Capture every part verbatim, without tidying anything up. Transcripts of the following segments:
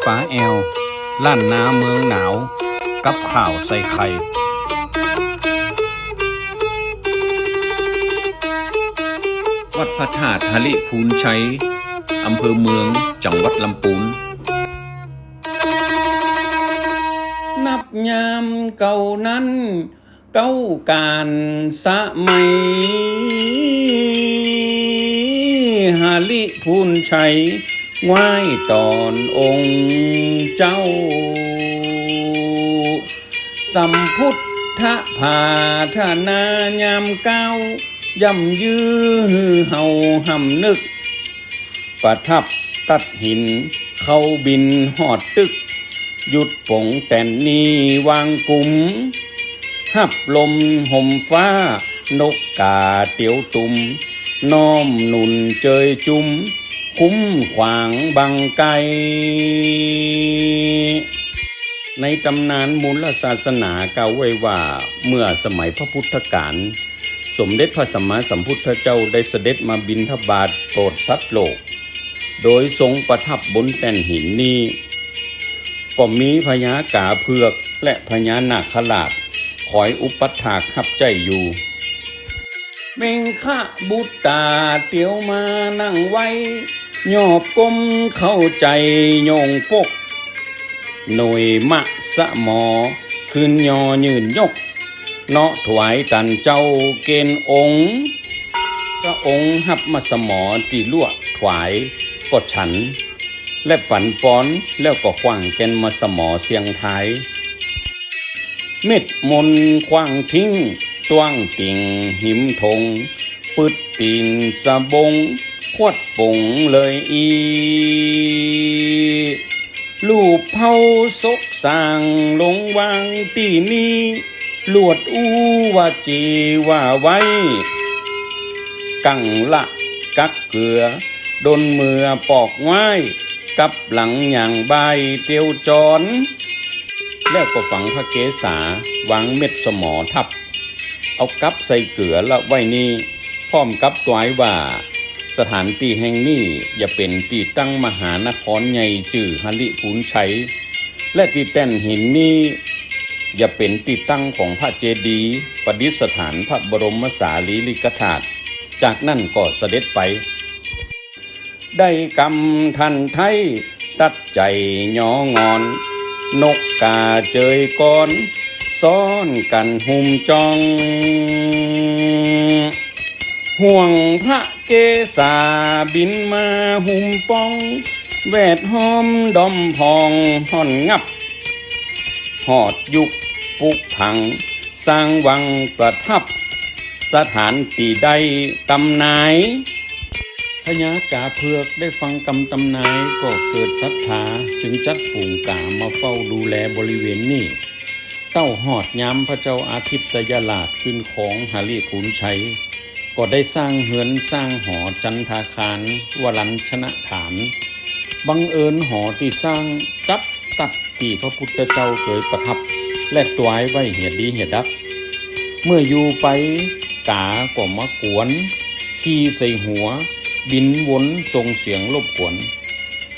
ป๋าแอล ล้านนาเมืองหนาว กับข่าวใส่ไข่ วัดพระธาตุหริภูรชัย อำเภอเมือง จังหวัดลำปูน นับยามเก่านั้น เก๊ากาลสมัย หริภูรชัย ไหว้ต๋อนองค์เจ้า สัมพุทธภาทนายามก้าว ย่ำยื้อหื้อเฮาหำนึก ประทับตัดหิน เข้าบินฮอดตึก หยุดป๋งแตนนี่วางกุม ฮับลมห่มฟ้า นกกาเตียวตุม น้อมหนุนเจยจุม คุ้มขวางบังไก ในต๋ำนานมูลศาสนากล่าวไว้ว่า เมื่อสมัยพระพุทธกาล สมเด็จพระสัมมาสัมพุทธเจ้าได้เสด็จมาบิณฑบาตโปรดสัตว์โลก โดยทรงประทับบนแท่นหินนี้ ก็มีพญากาเผือกและพญานาคราชคอยอุปัฏฐากฮับใจ๊อยู่ เมงคะบุตตาเตียวมานั่งไว้ ยอบก้มเข้าใจ๋โยงปก หน่วยมะสมอ คืนยอยื่นยก เนาะถวายตันเจ้าเกณฑ์องค์ พระองค์ฮับมะสมอตี้ลวกถวายก็ฉัน และปั๋นปอน แล้วก็ขว้างแก่นมะสมอเสียงทาย เม็ดมนขว้างทิ้ง ต้วงติ่งหิมถง ปึดตี๋นสะบง ขวัดป๋งเลยอี้ ลูปเผาศกสร้างลงวางตี้นี้ ลวดอู้ว่าจีว่าไว้ กั๋งละกักเกือ ดนเมือปอกไหว้ กับหลังหย่างบ่ายเตียวจร แล้วก็ฝังพระเกศา วางเม็ดสมอทับ เอากับใส่เกือละไว้นี้ พร้อมกับตวายว่า สถานตี้แห่งนี้อย่าเป๋นตี้ตั้งมหานครใหญ่จื้อหริภูรชัย และตี้แท่นหินนี้ อย่าเป๋นตี้ตั้งของพระเจดีย์ ประดิษฐานพระบรมสารีริกธาตุ จากนั้นก็เสด็จไป ได้กำทันไท้ ตัดใจ๋หยองอน นกกาเจยกร ซ้อนกั๋นหุมจ้อง ห่วงพระเกศาบินมาหุมป้อง แวดฮ้อมดอมพองฮ่อนงับ ฮอดยุคปลุกผัง สร้างวังประทับ สถานตี้ได้ตำนาย พญากาเผือกได้ฟังกำตำนายก็เกิดศรัทธา จึงจัดฝูงกามาเฝ้าดูแลบริเวณนี้ เต้าฮอดยามพระเจ้าอาทิตยราชขึ้นครองหริภูรชัย ก็ได้สร้างเฮือนสร้างหอจันทาคาร วรัญชนฐาน บังเอิญหอตี้สร้างจับตัดตี้พระพุทธเจ้าเกยประทับ และตวายไว้เหียดีเหียดัก เมื่ออยู่ไปกาก็มากวน ขี่ใส่หัว บินวนส่งเสียงรบกวน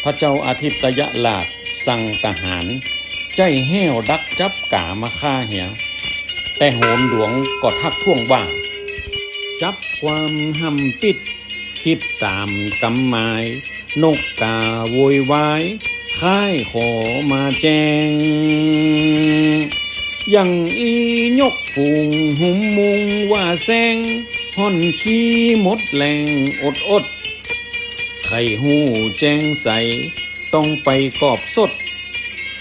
พระเจ้าอาทิตยราชสั่งทหาร ใจ๊แห้วดักจับกามาฆ่าเหีย แต่โหนหลวงก็ทักท้วงว่า จับความห้ำปิด คิดต๋ามกำหมาย นกกาโวยวาย ค้ายขอมาแจ้ง อย่างอี้ยกฝูงหุมมุงว่าแซง ฮ่อนขี้หมดแรงอดอด ใค่ฮู้แจ้งใส ต้องไปกอบสด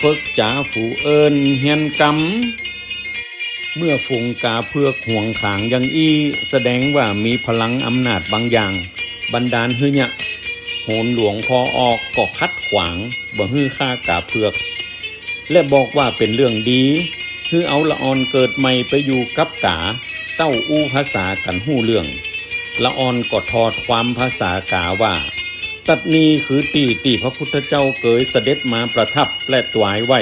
ฝึกจ๋าฝูเอิ้นเฮียนกำ เมื่อฝูงกาเผือกหวงขางอย่างอี้ แสดงว่ามีพลังอำนาจบางอย่าง บันดาลหื้อเยียะ โหนหลวงพอออกก็ขัดขวาง บ่หื้อฆ่ากาเผือก และบอกว่าเป๋นเรื่องดี หื้อเอาละอ่อนเกิดใหม่ไปอยู่กับกา เต้าอู้ภาษากั๋นฮู้เรื่อง ละอ่อนก็ถอดความภาษากาว่า ตัดนี้คือตี้ตี้พระพุทธเจ้าเกยเสด็จมาประทับและตวายไว้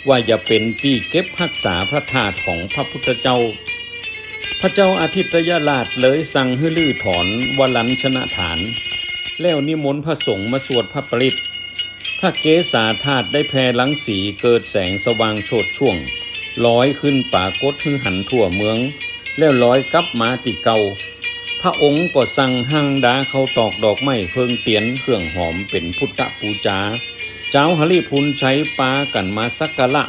ว่าจะเป๋นตี้เก็บฮักษาพระธาตุของพระพุทธเจ้า พระเจ้าอาทิตยราชเลยสั่งหื้อรื้อถอนวรัญชนฐาน แล้วนิมนต์พระสงฆ์มาสวดพระปริตร พระเกศาธาตุได้แผ่รังสีเกิดแสงสว่างโชติช่วง ลอยขึ้นปรากฏหื้อหันทั่วเมือง แล้วลอยกลับมาตี้เก่า พระองค์ก็สั่งหั้งดาเข้าตอกดอกไม้เพิงเตียนเครื่องหอมเป๋นพุทธปูจา จาวหริภุญชัยปากั๋นมาสักการะ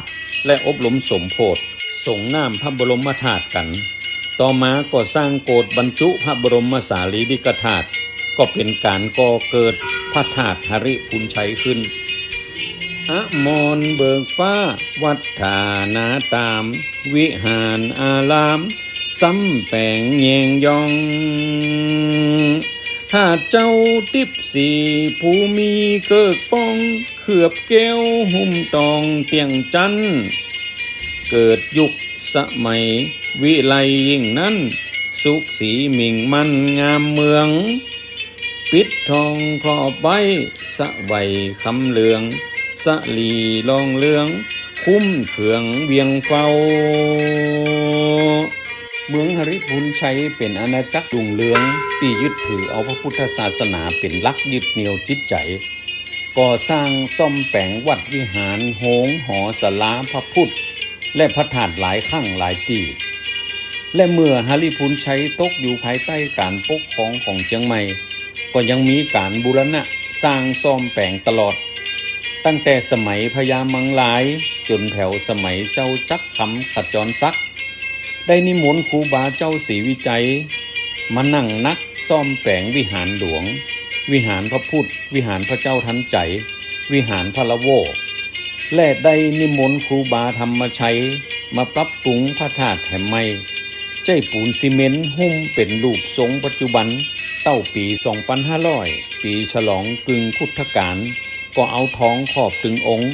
และอบรมสมโภช สรงน้ำพระบรมธาตุกั๋น ต่อมาก็สร้างโกศบรรจุพระบรมสารีริกธาตุ ก็เป๋นก๋านก่อเกิดพระธาตุหริภุญชัยขึ้น อมรเบิกฟ้าวัฒนาราม วิหารอาราม ซ้ำแป๋งแยงยอง ธาตุเจ้าติ๊บสี่ ภูมิเกิกป้อง เคลือบแก้วหุ้มตองเตี้ยงจั้น เกิดยุคสมัยวิไลยิ่งนั้น สุขสีมิ่งมั่นงามเมือง ปิดทองครอบไว้ สะไหว่คำเหลือง สะหลีลองเรือง คุ้มเขืองเวียงเฝ้า เมืองหริภุญชัยเป๋นอาณาจักรรุ่งเรือง ตี้ยึดถือเอาพระพุทธศาสนาเป๋นหลักยึดเหนี่ยวจิตใจ๋ ก่อสร้างซ่อมแป๋งวัดวิหาร โฮงหอศาลาพระพุทธ และพระธาตุหลายครั้งหลายตี้ และเมื่อหริภุญชัยตกอยู่ภายใต้ก๋านปกครองของเจียงใหม่ ก็ยังมีก๋านบูรณะสร้างซ่อมแป๋งตลอด ตั้งแต่สมัยพญามังราย จ๋นแผวสมัยเจ้าจักรคำขจรศักดิ์ ได้นิมนต์ครูบาเจ้าศรีวิชัย มานั่งนักซ่อมแป๋งวิหารหลวง วิหารพระพุทธ วิหารพระเจ้าทันใจ๋ วิหารพระละโว และได้นิมนต์ครูบาธรรมชัย มาปรับปรุงพระธาตุแหมใหม่ ใจ๊ปูนซีเมนต์หุ้มเป๋นรูปทรงปัจจุบัน เต้าปี๋สองปันห้าร้อย ปี๋ฉลองกึ่งพุทธกาล ก็เอาทองครอบตึงองค์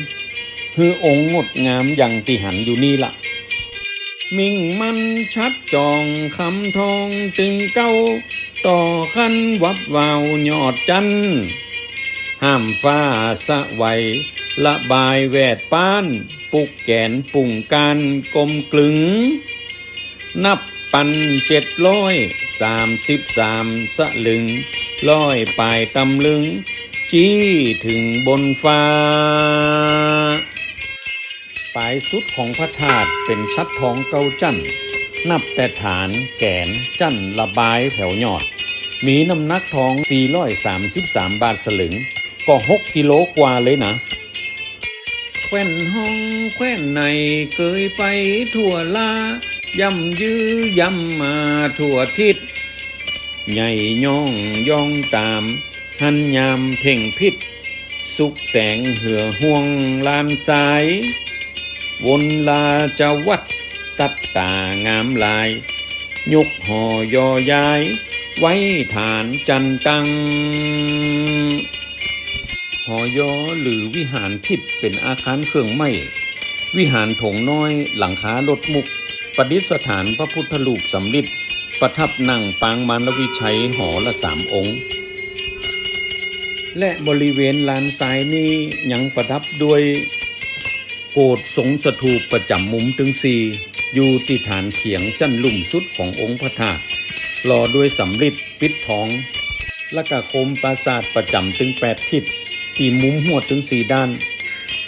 หื้อองค์งดงามอย่างตี้หันอยู่นี้ละ มิ่งมั่นชัดจ่องคำทองตึงเก๊า ต่อขั้นวับวาวยอดจั้น ห้ามฟ้าสะไหว ระบายแวดป๊าน ปุกแก๋นปุงก๋านกลมกลึง นับปันเจ็ดร้อยสามสิบสามสลึง ร้อยป๋ายตำลึง จี๊เถิงบนฟ้า ป๋ายสุดของพระธาตุเป๋นชัดทองเก้าจั้น นับแต่ฐาน แก๋น จั้น ระบายแผวยอด มีน้ำหนักทองสี่ร้อยสามสิบสามบาทสลึง ก็หกกิโลกว่าเลยนะ แคว่นฮ้องแคว่นในเกยไปทั่วลา ย่ำยื้อย่ำมาทั่วทิศ ใหญ่ย่องย่องต๋าม หันยามเพ่งพิษ สุกแสงเหือห่วงล้านสาย วนราชวัตรตัดต๋างามหลาย ยกหอยอย้าย ไว้ฐานจันตัง หอยอหรือวิหารทิพย์เป๋นอาคารเครื่องไม้ วิหารโถงน้อย หลังคาลดมุก ประดิษฐานพระพุทธรูปสำริด ประทับนั่งปางมารวิชัยหอละสามองค์ และบริเวณลานทรายนี้ยังประดับด้วย โกศทรงสถูปประจ๋ำมุมตึงสี่ อยู่ตี้ฐานเขียงจั้นลุ่มสุดขององค์พระธาตุ หล่อด้วยสำริดปิดทอง และก็โคมปราสาทประจ๋ำตึงแปดทิศ ตี้มุมฮวดตึงสี่ด้าน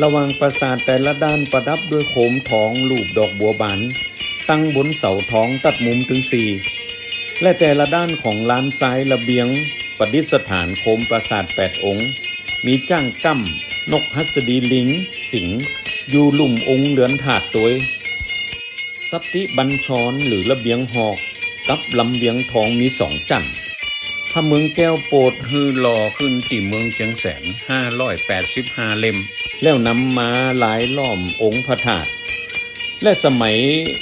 ระหว่างปราสาทแต่ละด้านประดับด้วยโคมทองรูปดอกบัวบาน ตั้งบนเสาทองตัดมุมตึงสี่ และแต่ละด้านของลานทรายระเบียง ประดิษฐานโคมปราสาทแปดองค์ มีจ๊างก้ำ นกหัสดีลิง สิงห์ อยู่ลุ่มองค์เหลือนธาตุตวย สัตติบัญชรหรือระเบียงหอก กับลำเวียงทองมีสองจั้น พระเมืองแก้วโปรดหื้อหล่อขึ้นตี้เมืองเจียงแสนห้าร้อยแปดสิบห้าเล่ม แล้วนำมาลายล้อมองค์พระธาตุ และสมัย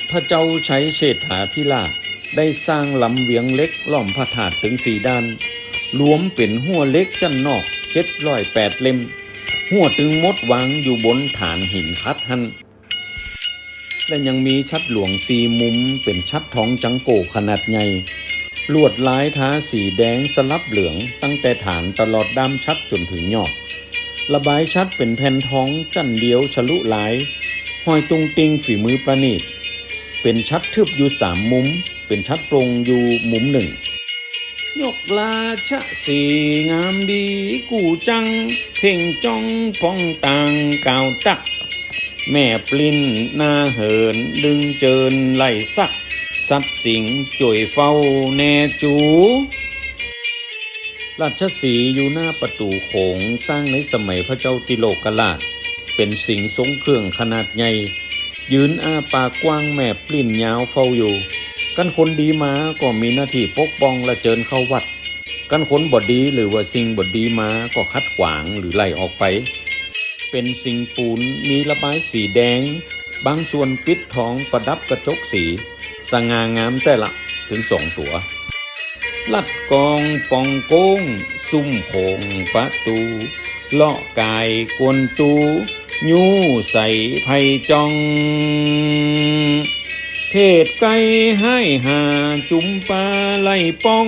พระเจ้าชัยเชษฐาธิราช ได้สร้างลำเวียงเหล็กล้อมพระธาตุตึงสี่ด้าน รวมเป๋นฮั้วเหล็กจั้นนอกเจ็ดร้อยแปดเล่ม ฮั้วตึงหมดวางอยู่บนฐานหินขัดหั้น และยังมีชัดหลวงสี่มุมเป๋นชัดทองจังโก้ขนาดใหญ่ ลวดลายทาสีแดงสลับเหลืองตั้งแต่ฐานตลอดด้ามชัดจ๋นเถิงยอด ระบายชัดเป๋นแผ่นทองจั้นเดียวฉลุลาย ห้อยตุ้งติ้งฝีมือประณีต เป๋นชัดทึบอยู่สามมุม เป๋นชัดโปร่งอยู่มุมนึ่ง ยกราชสีห์งามดีกู้จัง เพ่งจ้องป้องต่างกล่าวตัก แม่ปลิ้นหน้าเหินดึงเจิญไล่สัก สัตว์สิงห์จ้วยเฝ้าแน่จู ราชสีห์อยู่หน้าประตู๋โขง สร้างในสมัยพระเจ้าติโลกราช เป๋นสิงห์ทรงเครื่องขนาดใหญ่ ยืนอ้าปากกว้างแม่ปลิ้นยาวเฝ้าอยู่ คันคนดีมาก็มีหน้าตี้ปกป้องและเจิญเข้าวัด คันคนบ่ดีหรือว่าสิ่งบ่ดีมาก็ขัดขวางหรือไล่ออกไป เป๋นสิงห์ปูนมีระบายสีแดง บางส่วนปิดทองประดับกระจกสี สง่างามแต๊ละ เถิงสองตั๋ว ลัดกองป่องโก้ง ซุ่มโขงประตู๋ เลาะก๋ายกวนตู๋ ยู้ใส่ไพจ้อง เทศไกลฮ้ายหาจุมปาไล่ป้อง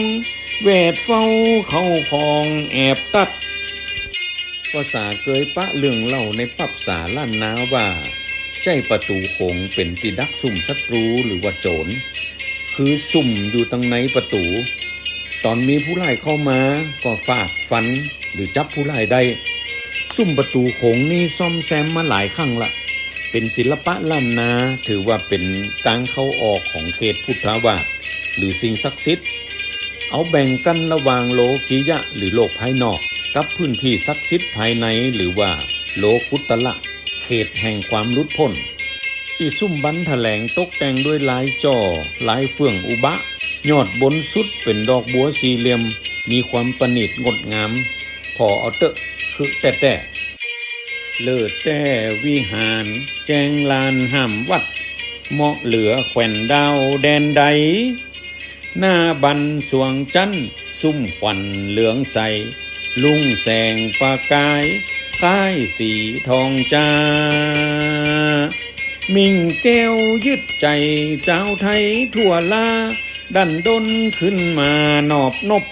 แวดเฝ้าเข้าของแอบตัด ภาษาเกยปะเรื่องเล่าในปับสาล้านนาว่า ใจ๊ประตู๋โขงเป๋นตี้ดักซุ่มศัตรู๋หรือว่าโจ๋ร คือซุ่มอยู่ตังในประตู๋ ต๋อนมีผู้ร้ายเข้ามาก็ฟาดฟันหรือจับผู้ร้ายได้ ซุ่มประตู๋โขงนี้ซ่อมแซมมาหลายครั้งละ เป๋นศิลปะล้านนา ถือว่าเป๋นตางเข้าออกของเขตพุทธาวาส หรือสิ่งศักดิ์สิทธิ์ เอาแบ่งกั้นระหว่างโลกิยะหรือโลกภายนอก กับพื้นตี้ศักดิ์สิทธิ์ภายในหรือว่าโลกุตตระ เขตแห่งความหลุดป๊น ตี้ซุ่มบันแถลงตกแต่งด้วยลายจ้อ ลายเฟื่องอุบะ ยอดบนสุดเป๋นดอกบัวสี่เหลี่ยม มีความประณีตงดงาม ผ่อเอาเต๊อะ คือแต๊ๆ เลิศแต๊วิหาร แจ้งลานห้ามวัด เหมาะเหลือแคว่นดาวแดนใด หน้าบันสวงจันทร์ ซุ่มขวัญเหลืองใส รุ่งแสงประกาย คล้ายสีทองจ้า มิ่งแก้วยึดใจ๋จาวไทยทั่วลา ดั้นด้นขึ้นมานอบนบ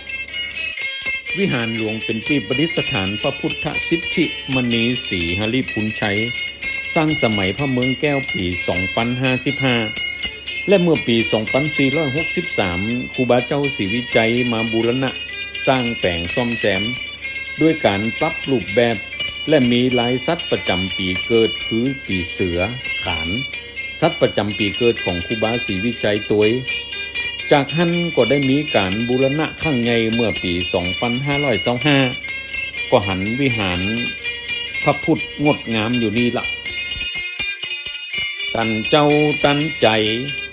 วิหารหลวงเป๋นตี้ประดิษฐานพระพุทธสิทธิมณีศรีหริภุญชัย สร้างสมัยพระเมืองแก้วปี๋สองปันห้าสิบห้า และเมื่อปี๋สองปันสี่ร้อยหกสิบสาม ครูบาเจ้าศรีวิชัยมาบูรณะสร้างแป๋งซ่อมแซม ด้วยก๋านปรับรูปแบบ และมีลายสัตว์ประจ๋ำปี๋เกิดคือปี๋เสือ ขาน สัตว์ประจ๋ำปี๋เกิดของครูบาศรีวิชัยตวย จากหั้นก็ได้มีก๋านบูรณะครั้งใหญ่เมื่อปี๋สองปันห้าร้อยซาวห้า ก็หันวิหารพระพุทธงดงามอยู่นี่ละ ตันเจ้าตันใจ๋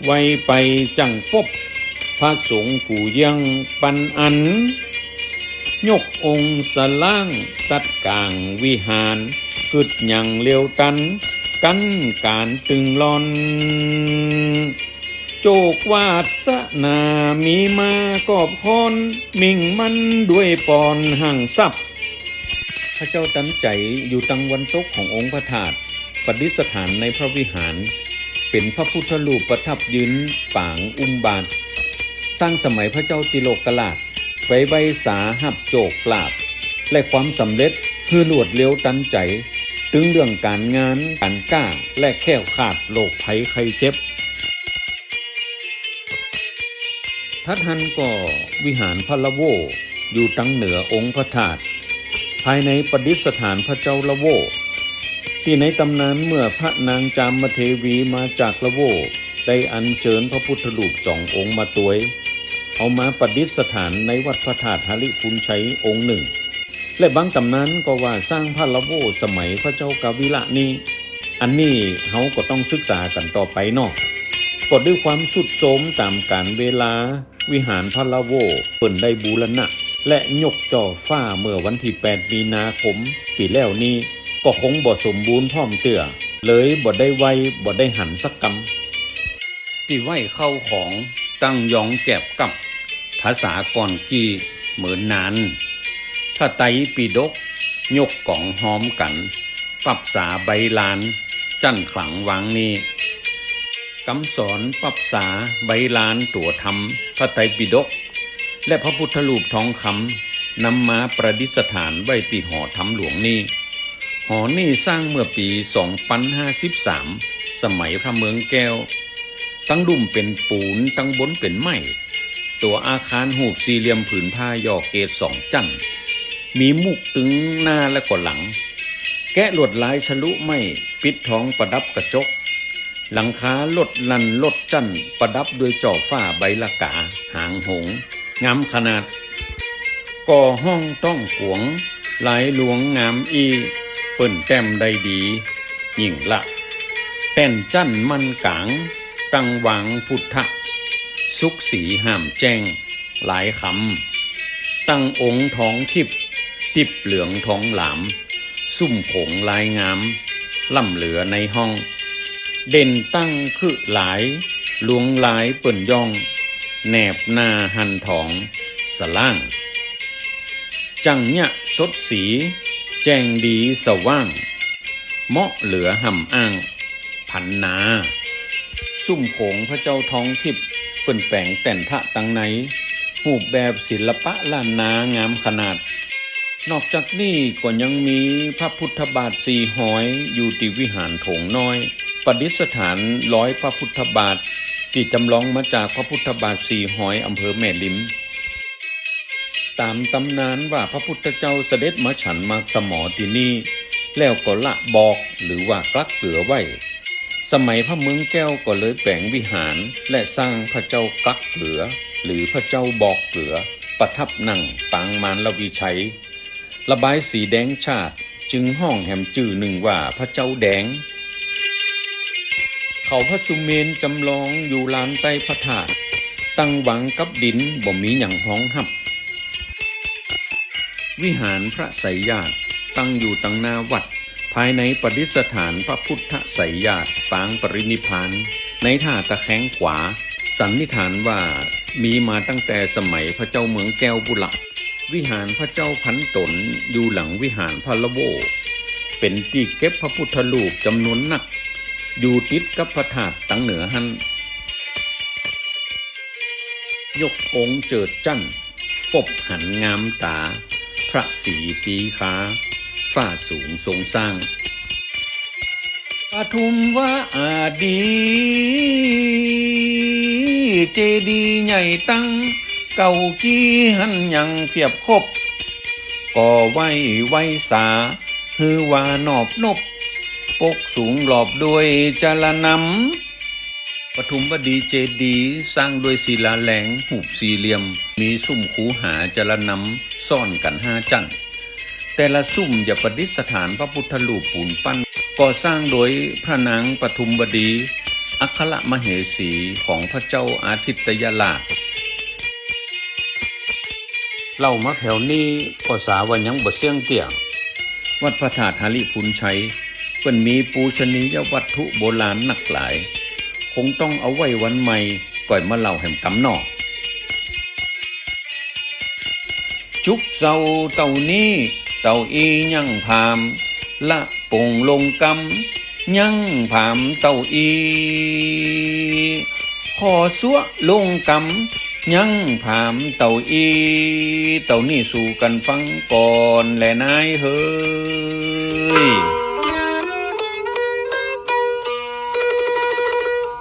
ไวไปจั้งปบ พระสงฆ์กู่เยื้องปันอัน ยกองค์สร้างตัดก๋างวิหาร กึ๊ดยังเหลียวตัน กั้นก๋านตึงร่อน โจควาสนามีมากอบค้อน มิ่งมั่นด้วยปอนหังทรัพย์ พระเจ้าตันใจ๋อยู่ตังวันตกขององค์พระธาตุ ประดิษฐานในพระวิหาร เป๋นพระพุทธรูปประทับยืนปางอุ้มบาตร สร้างสมัยพระเจ้าติโลกราช ไว้ไว้สาฮับโจคลาภ และความสำเร็จหื้อรวดเร็วตันใจ๋ ตึงเรื่องก๋านงาน ก๋านก๊า และแคล้วคลาดโรคภัยไข้เจ็บ ถัดหั้นก็วิหารพระละโว้ อยู่ตังเหนือองค์พระธาตุ ภายในประดิษฐานพระเจ้าละโว้ ตี้ในต๋ำนานเมื่อพระนางจามเทวีมาจากละโว้ ได้อัญเจิญพระพุทธรูปสององค์มาตวย เอามาประดิษฐานในวัดพระธาตุหริภุญชัยองค์นึ่ง และบางต๋ำนานก็ว่าสร้างพระละโว้สมัยพระเจ้ากาวิละนี้ อันนี้เฮาก็ต้องศึกษากั๋นต่อไปเนาะ ก็ด้วยความทรุดโทรมต๋ามกาลเวลา วิหารพระละโว้เปิ้นได้บูรณะ และยกจ่อฟ้าเมื่อวันตี้แปดมีนาคมปี๋แล้วนี้ ก็คงบ่สมบูรณ์พร้อมเตื้อ เลยบ่ได้ไหว้บ่ได้หันสักกำ ตี้ไหว้เข้าของตั้งยองแก็บกับ ภาษาก่อนกี้เหมือนนาน พระไตรปิฎกยกก๋องฮอมกั๋น ปับสาใบลาน จั้นขลังวางนี้ กำสอนปับสาใบลานตั๋วธรรมพระไตรปิฎก และพระพุทธรูปทองคำ นำมาประดิษฐานไว้ตี้หอธรรมหลวงนี้ หอนี้สร้างเมื่อปี๋สองปันห้าสิบสาม สมัยพระเมืองแก้ว ตังลุ่มเป๋นปูน ตังบนเป๋นไม้ โต ตั๋วอาคารฮูปสี่เหลี่ยมผืนผ้าหย่อเกศสองจั้น มีมุกตึงหน้าและก็หลัง แกะลวดลายฉลุไหม้ ปิดทองประดับกระจก หลังคาลดลั่นลดจั้น ประดับด้วยจ่อฝ้าใบละกา หางหงส์ งามขนาด ก่อห้องต้องก๋วง ลายหลวงงามอี้ เปิ้นแต้มได้ดี ยิ่งละ แป้นจั้นมั่นก๋าง ตั้งวางพุทธะ สุกสีห้ามแจ้ง หลายคำ ตั้งองค์ทองทิพย์ ติ๊บเหลืองทองหลาม ซุ่มโขงลายงาม ล้ำเหลือในห้อง เด่นตั้งคือหลาย ลวงลายเปิ้นย่อง แนบหน้าหั่นทอง สะล่าง จั่งเยียะสดสี แจ้งดีสว่าง เหมาะเหลือห่ำอ้าง พันนา ซุ่มโขงพระเจ้าทองทิพย์ เปิ้นแป๋งแต้นพระตังใน ฮูปแบบศิลปะล้านนางามขนาด นอกจากนี้ก็ยังมีพระพุทธบาทสี่หอย อยู่ตี้วิหารโถงน้อย ประดิษฐานรอยพระพุทธบาท ตี้จำลองมาจากพระพุทธบาทสี่หอย อำเภอแม่ริม ต๋ามต๋ำนานว่าพระพุทธเจ้าเสด็จมาฉันหมากสมอตี้นี่ แล้วก็ละบอกหรือว่ากลักเกลือไว้ สมัยพระเมืองแก้วก็เลยแป๋งวิหาร และสร้างพระเจ้ากลักเกลือ หรือพระเจ้าบอกเกลือ ประทับนั่งปางมารวิชัย ระบายสีแดงฉาด จึงฮ้องแหมจื้อนึ่งว่าพระเจ้าแดง เขาพระสุเมรุจำลองอยู่ลานใต้พระธาตุ ตั้งวางกับดิน บ่มีหยังฮองฮับ วิหารพระไสยญาติ ตั้งอยู่ตังหน้าวัด ภายในประดิษฐานพระพุทธไสยญาติ ปางปรินิพพาน ในท่าตะแคงขวา สันนิษฐานว่ามีมาตั้งแต่สมัยพระเจ้าเมืองแก้วปุ้นละ วิหารพระเจ้าพันต๋น อยู่หลังวิหารพระละโว เป๋นตี้เก็บพระพุทธรูปจำนวนนัก อยู่ติดกับพระธาตุตังเหนือหั้น ยกองค์เจิดจั้น ปบหันงามต๋า พระศรีตีคา ฟ้าสูงทรงสร้าง ปทุมวดี เจดีย์ใหญ่ตั้ง เก่ากี้หั้นยังเพียบครบ ก่อไว้ไว้สา หื้อว่านอบนบ ปกสูงรอบด้วยจรณำ ปทุมวดีเจดีย์สร้างด้วยศิลาแรง ฮูปสี่เหลี่ยม มีซุ่มคูหาจรณำ ซ้อนกั๋นห้าจั้น แต่ละซุ่มจะประดิษฐานพระพุทธรูปปูนปั้น ก่อสร้างโดยพระนางปทุมวดี อัครมเหสีของพระเจ้าอาทิตยราช เล่ามาแผวนี้ก็สาว่ายังบ่เสี้ยงเตี้ย วัดพระธาตุหริภุญชัย เปิ้นมีปูชนียวัตถุโบราณนักหลาย คงต้องเอาไว้วันใหม่ ก่อยมาเล่าแหมกำหน้อ จุกเจ้าเต้านี้ เต้าอี้ยังผาม ละปงลงกำ ยังผามเต้าอี้ ขอสั่วลงกำ ยังผามเต้าอี้ เต้านี้สู่กั๋นฟังก่อนแลนายเฮย